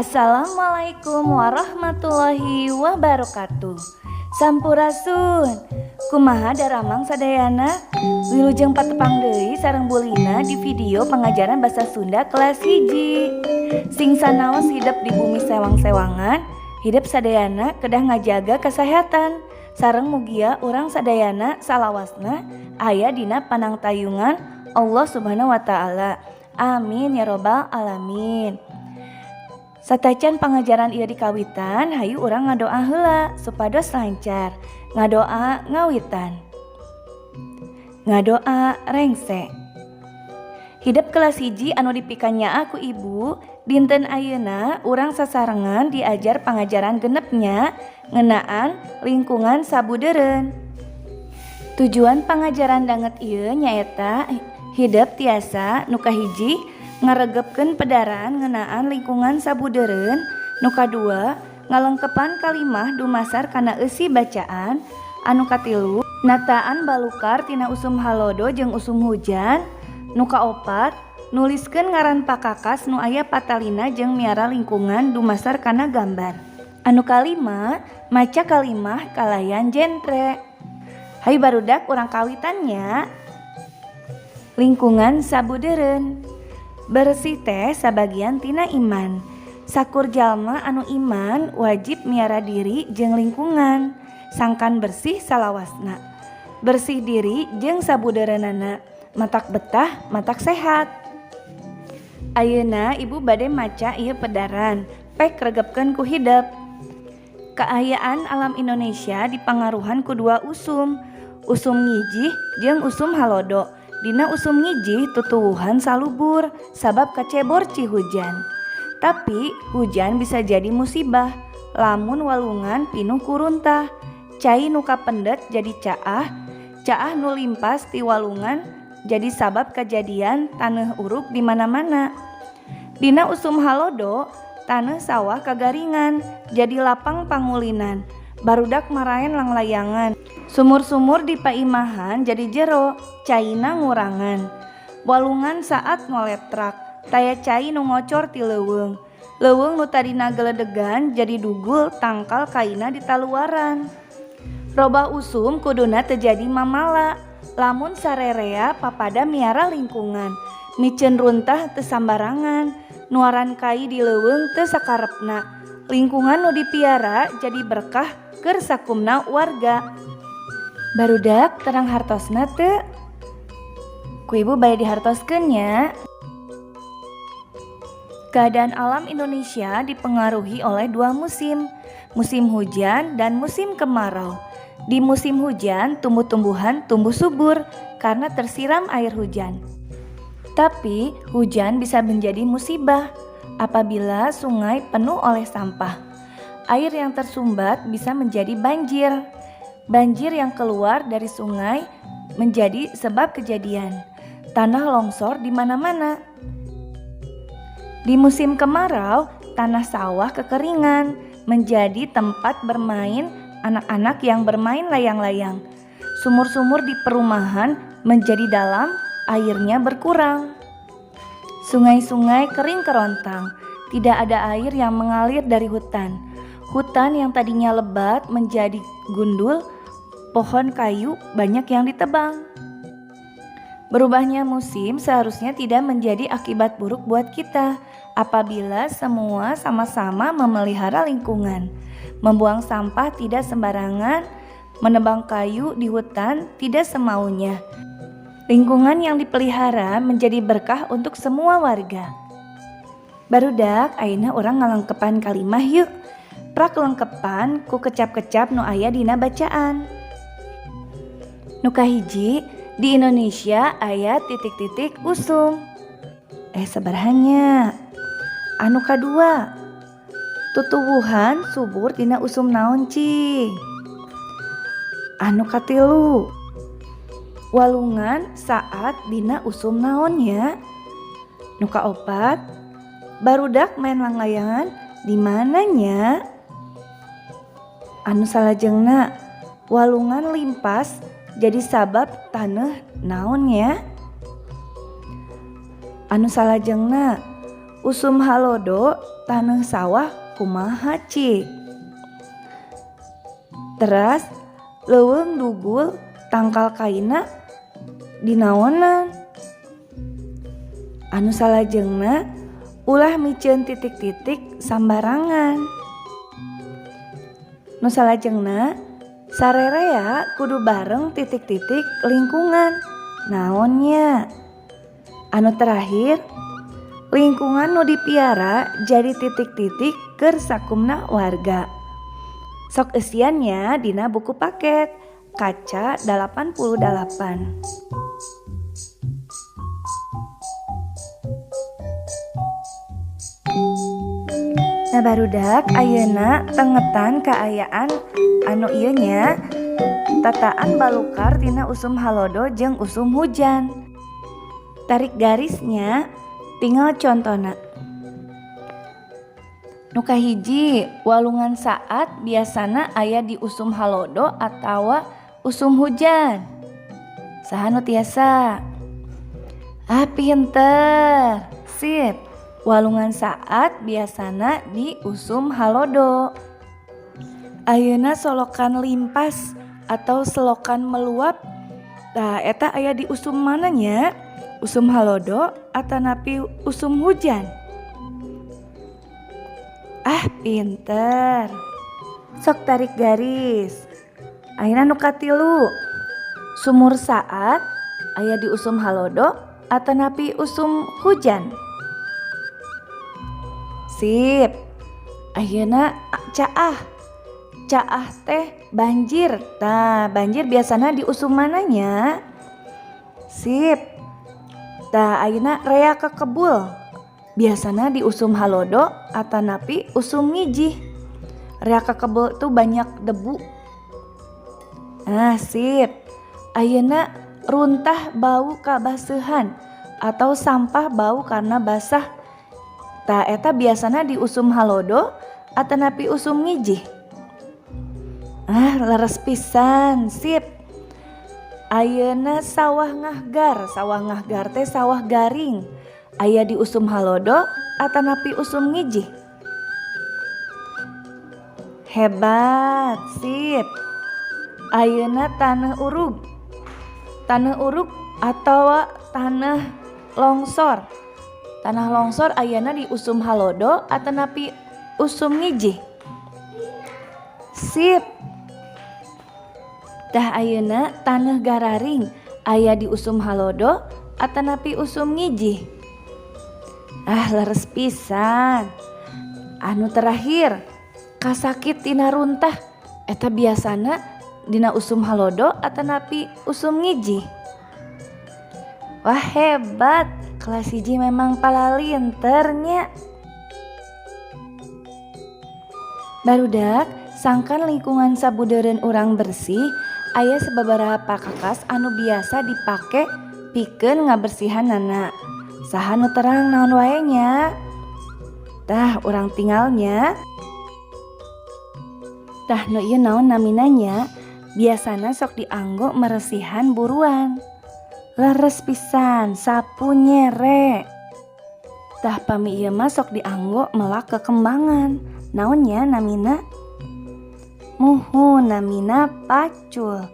Assalamualaikum warahmatullahi wabarakatuh. Sampurasun. Kumaha daramang sadayana? Wilujeng patepang deui sareng Bu Lina di video pengajaran bahasa Sunda kelas 1. Sing sanaos hidep di bumi sewang-sewangan, hidep sadayana kedah ngajaga kesehatan. Sareng mugia urang sadayana salawasna aya dina panangtayungan Allah Subhanahu wa Ta'ala. Amin ya robbal alamin. Satacan pangajaran ieu dikawitan, hayu urang ngadoa heula supados lancar. Ngadoa ngawitan. Ngadoa rengse. Hidep kelas 1 anu dipikanyaah ku ibu, dinten ayeuna urang sasarengan diajar pangajaran 6 nya, ngeunaan lingkungan sabudeureun. Tujuan pangajaran danget ieu nyaeta hidep tiasa nu kahiji, ngaregepkeun pedaran ngeunaan lingkungan sabudeureun, nu kadua, ngalengkepan kalimah dumasar kana eusi bacaan, anu katilu, nataan balukar tina usum halodo jeung usum hujan, nu kaopat, nuliskeun ngaran pakakas nu aya patalina jeung miara lingkungan dumasar kana gambar. Anu kalima, maca kalimah kalayan jentre. Hayu barudak, urang kawitan nya. Lingkungan sabudeureun. Bersih teh sabagian tina iman. Sakur jalma anu iman wajib miara diri jeung lingkungan sangkan bersih salawasna. Bersih diri jeung sabudeureunana matak betah, matak sehat. Ayeuna ibu bade maca ieu pedaran, pek regepkeun ku hidep. Kaayaan alam Indonesia dipangaruhan ku dua usum, usum ngijih jeung usum halodo. Dina usum ngijih tutuwuhan salubur sabab kacebor cihujan. Tapi hujan bisa jadi musibah lamun walungan pinuh ku runtah. Cai nu kapendet jadi caah, caah nu limpas ti walungan jadi sabab kajadian taneuh urug di mana-mana. Dina usum halodo, taneuh sawah kagaringan jadi lapang pangulinan. Barudak maraen langlayangan. Sumur-sumur di paimahan jadi jero, caina ngurangan. Walungan saat ngoletrak, taya cai nu ngocor ti leuweung. Leuweung nu tadina geledegan jadi dugul, tangkal kaina ditaluaran. Robah usum kuduna teu jadi mamala lamun sarerea papada miara lingkungan. Miceun runtah teu sambarangan, nuaran kai di leuweung teu sakarepna. Lingkungan nu dipiara jadi berkah keur sakumna warga. Barudak, terang hartosna teu? Ku ibu bade dihartoskeun nya. Keadaan alam Indonesia dipengaruhi oleh dua musim, musim hujan dan musim kemarau. Di musim hujan, tumbuh-tumbuhan tumbuh subur karena tersiram air hujan. Tapi hujan bisa menjadi musibah apabila sungai penuh oleh sampah. Air yang tersumbat bisa menjadi banjir. Banjir yang keluar dari sungai menjadi sebab kejadian tanah longsor di mana-mana. Di musim kemarau, tanah sawah kekeringan menjadi tempat bermain anak-anak yang bermain layang-layang. Sumur-sumur di perumahan menjadi dalam, airnya berkurang. Sungai-sungai kering kerontang, tidak ada air yang mengalir dari hutan. Hutan yang tadinya lebat menjadi gundul, pohon kayu banyak yang ditebang. Berubahnya musim seharusnya tidak menjadi akibat buruk buat kita apabila semua sama-sama memelihara lingkungan. Membuang sampah tidak sembarangan, menebang kayu di hutan tidak semaunya. Lingkungan yang dipelihara menjadi berkah untuk semua warga. Barudak, ayeuna urang ngalengkepan kalimah yuk. Prak lengkepan ku kecap-kecap nu aya dina bacaan. Nu kahiji, di Indonesia aya titik-titik usum. Eh, sabaraha nya? Anu kadua, tutuwuhan subur dina usum naon cing? Anu katilu, walungan saat dina usum naon nya? Nu kaopat, barudak main langlayangan di mana nya? Anu salajengna, walungan limpas jadi sabab taneuh naon nya? Anu salajengna, Usum halodo taneuh sawah kumaha cik? Teras leuweung dugul tangkal kaina dinaonan? Anu salajengna ulah miceun titik-titik sambarangan. Nu salajengna sarerea kudu bareng titik-titik lingkungan. Naon nya? Anu terakhir, lingkungan nu dipiara jadi titik-titik keur sakumna warga. Sok eusian nya dina buku paket kaca 88. Nah barudak, ayeuna tengetan kaayaan anu ieu nya, tataan balukar tina usum halodo jeung usum hujan. Tarik garisnya, tinggal contona. Nu kahiji, walungan saat biasana aya di usum halodo atawa usum hujan. Saha nu tiasa? Ah, pinter. Sip. Walungan saat biasana di usum halodo. Ayeuna solokan limpas atau selokan meluap. Tah, eta aya di usum mana nya? Usum halodo atanapi usum hujan? Ah, pinter. Sok tarik garis. Ayeuna nu katilu. Sumur saat aya di usum halodo atanapi usum hujan? Sip. Ayeuna caah. Caah teh banjir. Tah, banjir biasana di usum mana nya? Sip. Tah, ayeuna rea kekebul. Biasana di usum halodo atanapi usum ngijih. Rea kekebul tuh banyak debu. Nah, sip. Ayeuna runtah bau kabaseuhan atau sampah bau karena basah. Tah, eta biasana di usum halodo atanapi usum ngijih? Ah, leres pisan. Sip. Ayeuna sawah ngahgar. Sawah ngahgar teh sawah garing. Aya di usum halodo atanapi usum ngijih? Hebat, sip. Ayeuna taneuh urug. Taneuh urug atau tanah longsor. Tanah longsor ayana di usum halodo atanapi usum ngijih? Sip. Tah, ayeuna taneuh gararing aya di usum halodo atanapi usum ngijih? Ah, leres pisan. Anu terakhir, kasakit tina runtah eta biasana dina usum halodo atanapi usum ngijih? Wah, hebat. Kelas 1 memang palalinter nya. Barudak, sangkan lingkungan sabudeureun urang bersih, aya sababaraha pakakas anu biasa dipake pikeun ngabersihanana. Saha nu terang naon wae nya? Tah, urang tingal nya. Tah, nu ieu naon namina nya? Biasana sok dianggo meresihan buruan. Leres pisan, sapu nyere. Tah, pami ieu mah sok dianggo melak kekembangan. Naon nya namina? Muhun, namina pacul.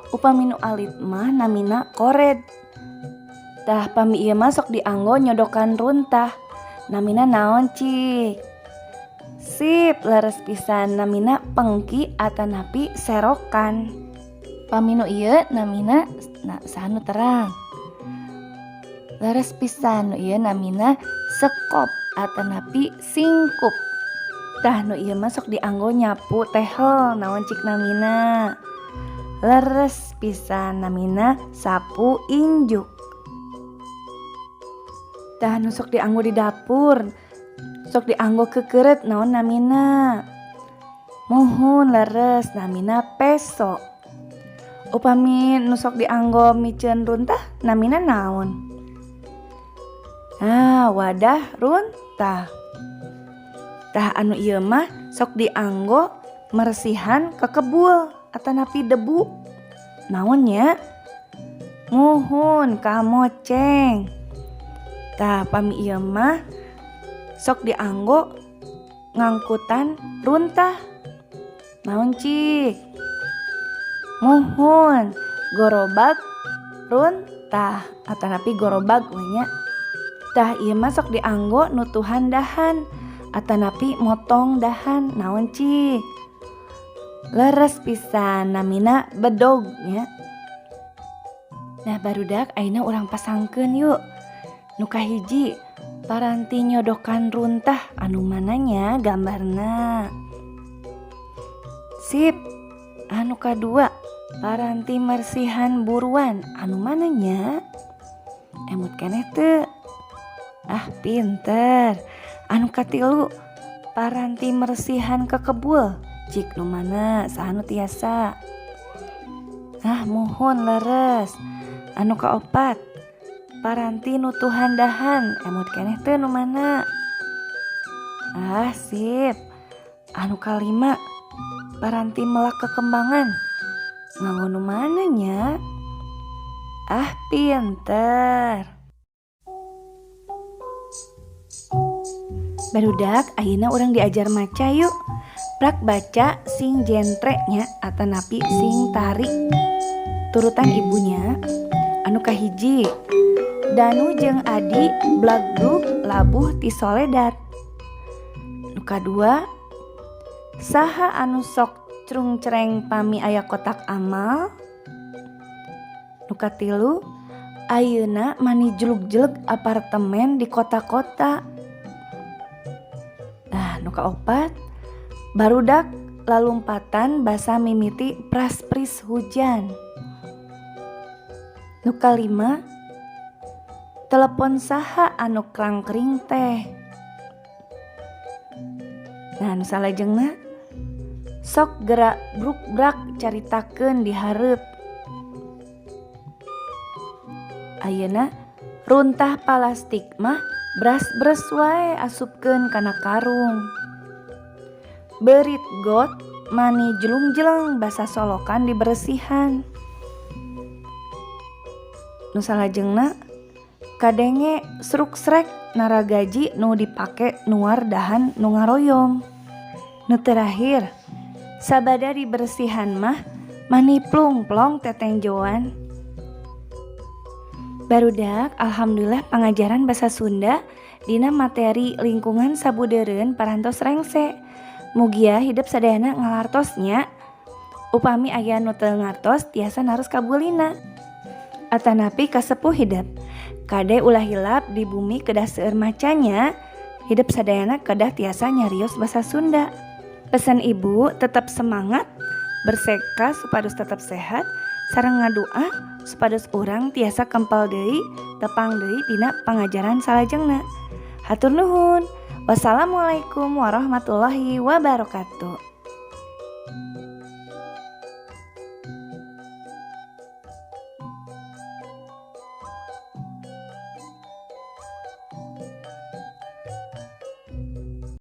Upami nu alit mah namina kored. Tah, pami ieu mah sok dianggo nyodokan runtah. Namina naon cik? Sip, leres pisan, namina pengki atanapi serokan. Pami nu ieu namina na, saha nu terang? Leres pisan, nu ieu namina sekop atanapi singkup. Tah, nu ieu mah sok dianggo nyapu tehel. Naon cik namina? Leres pisan, namina sapu injuk. Tah, nu sok dianggo di dapur, sok dianggo kekeret, naon namina? Muhun, leres, namina peso. Upami nu sok dianggo miceun runtah namina naon? Nah, wadah runtah. Tah, anu ieu mah sok dianggo meresihan kekebul atanapi debu. Naon nya? Muhun, kamoceng. Tah, pami ieu mah Sok dianggo ngangkutan runtah. Naon cik? Muhun, gorobag runtah atanapi gorobag we nya. Tah ieu mah sok dianggo nutuhan dahan atanapi motong dahan. Naon cik? Leres pisan, namina bedog nya. Nah barudak, ayeuna urang pasangkeun yuk. Nu kahiji, paranti nyodokan runtah anu mana nya gambarna? Sip. Anu kadua, paranti mersihan buruan anu mana nya? Emut keneh teu? Ah, pinter. Anu katilu, paranti mersihan kekebul. Cik nu mana? Saha nu tiasa? Ah, muhun, leres. Anu kaopat, paranti nutuhan dahan. Emut keneh teu nu mana? Ah, sip. Anu kalima, paranti melak kekembangan. Nganggo nu mana nya? Ah, pinter. Barudak, ayeuna urang diajar maca yuk. Prak baca sing jentre nya atanapi sing tarik. Turutan ibunya. Anu kahiji, Danu jeung Adi blagblug labuh ti soledar. Nu kadua, saha anu sok crungcreng pami aya kotak amal? Nu katilu, ayeuna mani jlug-jleg apartemen di kota-kota. Nah, nu kaopat, barudak lalumpatan basa mimiti praspris hujan. Nu kalima, telepon saha anu krangkring teh? Nah, nu salajengna, sok gerak brukbrak caritakeun di hareup. Ayeuna runtah palastik mah bras-bres wae asupkeun kana karung. Beurit got mani jlungjleng basa solokan diberesihan. Nu salajengna, kadenge sruksrek naragaji nu dipake nuar dahan nu ngaroyom. Nu terakhir, sabada diberesihan mah mani plungplong tetenjoan. Barudak, alhamdulillah pangajaran basa Sunda dina materi lingkungan sabudeureun parantos rengse. Mugia hidep sadayana ngalartos nya. Upami aya nu teu ngartos tiasa naros ka Bu Lina atanapi ka sepuh hidep. Kade ulah hilap, di bumi kedah seueur maca nya. Hidep sadayana kedah tiasa nyarios basa Sunda. Pesan ibu, tetap semangat, berseka supados tetap sehat, sareng ngadua supados urang tiasa kempel deui, tepang deui dina pangajaran salajengna. Hatur nuhun. Wassalamualaikum warahmatullahi wabarakatuh.